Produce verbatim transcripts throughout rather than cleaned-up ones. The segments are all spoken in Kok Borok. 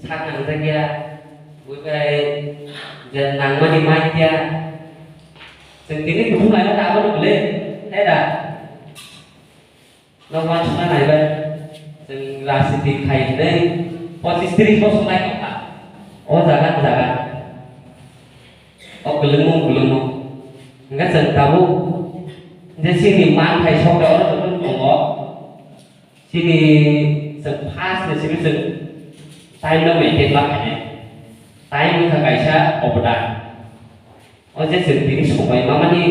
Sak nangjakya, buibai je nangmani mankya. Chwng tini kuthum laina tabuk le, he da? No wansukna naibai. Chwng rajniti khai hwnwi pochis tris bosor nai tongkha. O jaga, jaga. O kwlwngmung, kwlwngmung. Hwnkhe chwng tabuk je chini manthai sokya oro joto tongo. Chini chwng first ni simi chwng time no maintain ma khainai. Time wngkha kaisa obda. O je chwng tini somoi mamani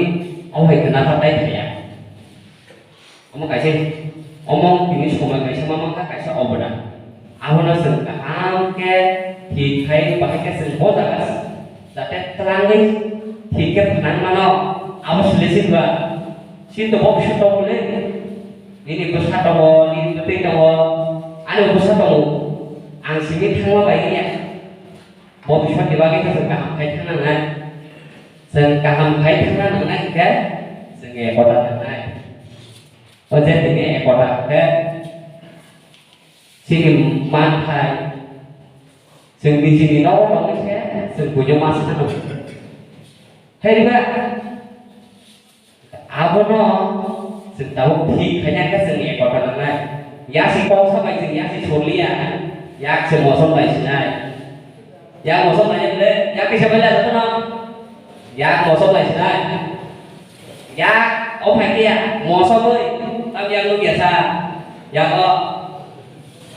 o hai khna phatai thaya. Omo kaisa, omo tini somoi kaisa mama kha kaisa obda. Abono chwng kaham khe thik khai bahai khe chwng bo jaga jate twlangwi thik khe phnang mano abo sile si ba. Si to bo bisu to bole. Nini bwsa tongo, nini bwtwi tongo, ani bwsa tongo. Ang simi thangma bai ya. Bo bisor ni bagwi khe chwng kaham khai thangna nangnai. Chwng kaham khai thangna nangnai hwnkhe chwng ekota nangnai. O je tini ekota hwnkhe chini manthai chwng nijini nogo tongwi khe chwng buino ma sano. Hai riba? Abono chwng tabuk thik khaina khe chwng ekota nangnai. Yasi kok sabai chwng yasi sorliya, yak se mosom bai sinai. Yak mosom bai le, yak kisa bai le jotono. Yak mosom bai sinai. Yak o phai khe yak mosom bai, tam yak nuk ya sa. Yak o,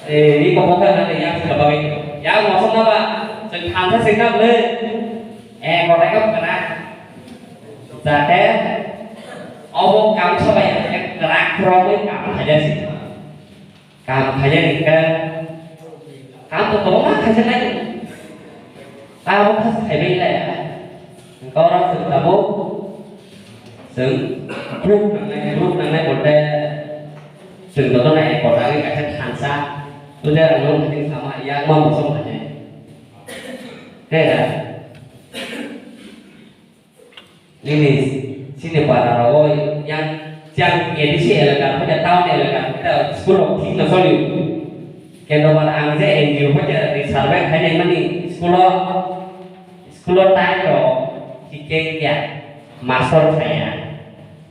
eh, ri kok kok na yak se babai. Yak mosom na ba, chwng thansa se na le. Ekota khe kana. Jate obo kam sabai ya, kwrak kwrwngwi kam khaijak si. Kam khaijak ni khe, kam to kwbangma khaijak nai. Abo kha se khaibai lai ya. Hwnkhe oro chwng tabuk chwng group nangnai, group nangnai bolte chwng jotono ekota wngwi kaisa thansa. Tei ang nung thani sama yakma mosom khainai. He da. Nini chini para rogo yang chang A D C elaka, pada town elaka, pada school rok thik no soli. Kendo bar ang je N G O pada di survey khainai mani school o, school o time rok thik khe ya, master thaya.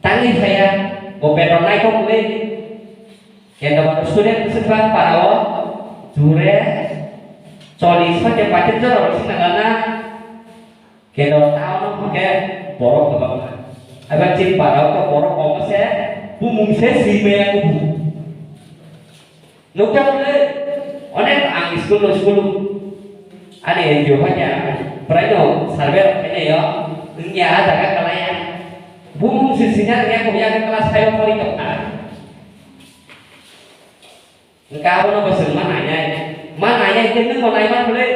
Tangwi thaya, bo beton naithok le. Kendo bar student bwswk bang para o, jure, chollish pada patir jora rok sina gana. Keno town o hwnkhe borok kwbangma. Eba chini para o borok omo se bumung se swi maya kubu. Nukjak le onek ang school no school ani N G O hai ya prai no survey rok khainai o wngya a jaga kalai ya. Bumung se sina ya ko ya class five o pori tongkha. Hwnkhe abono bo chwng ma nainai. Ma nainai khe nwng bo naiman bwle.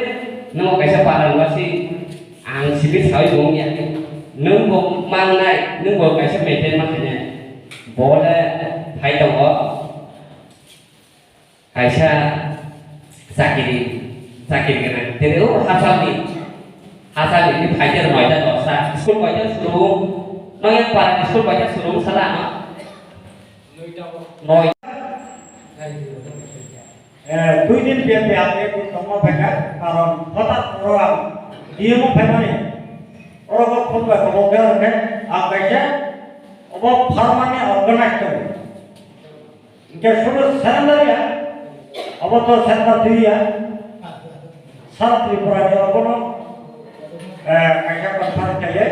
Nwng bo kaisa para wasi ang simi saui bo wngya. Nwng bo mangnai, nwng bo kaisa maintain ma khainai. Bo le phai tongo. Kaisa chakiri, chakiri gwnang. Tini o hachal ni, hachal ni phai khe noita dosta. School koita suru? Nwng yang para school koita suru sala no? Noi. Eh, dui din biapi ang ekun tongma phaikha, karon hothat oro ang D M o phaimani. Oro bo phone bai kobo khe hwnkhe ang kaisa obo pharmani organize tongo. Hwnkhe suru surrender ya, obo to surrender twi ya. Sara Tripura ni obono, eh, kaisa conference kaiye.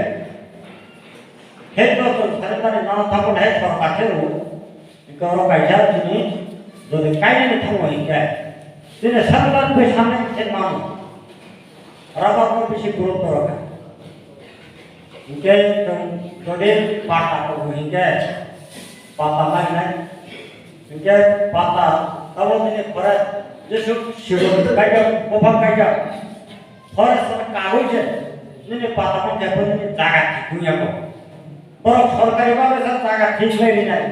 Hei to to surrender ni nana thapan hei sorkar khe ro. Hingke oro kaisa chini jodi kainani thango hingke chini sarkar bai sanai se mano. Rabar no bisi gurutto rwkha. Hingke chwng jodi pata tongo hingke pata nainai. Hingke pata tamo bini pore jesuk sigon kaijak, buphang kaijak. Forest rok kagoi je nini pata no kebo nini jaga thik wngya kho. Borok sorkari bhabe sa jaga thik lai rinai.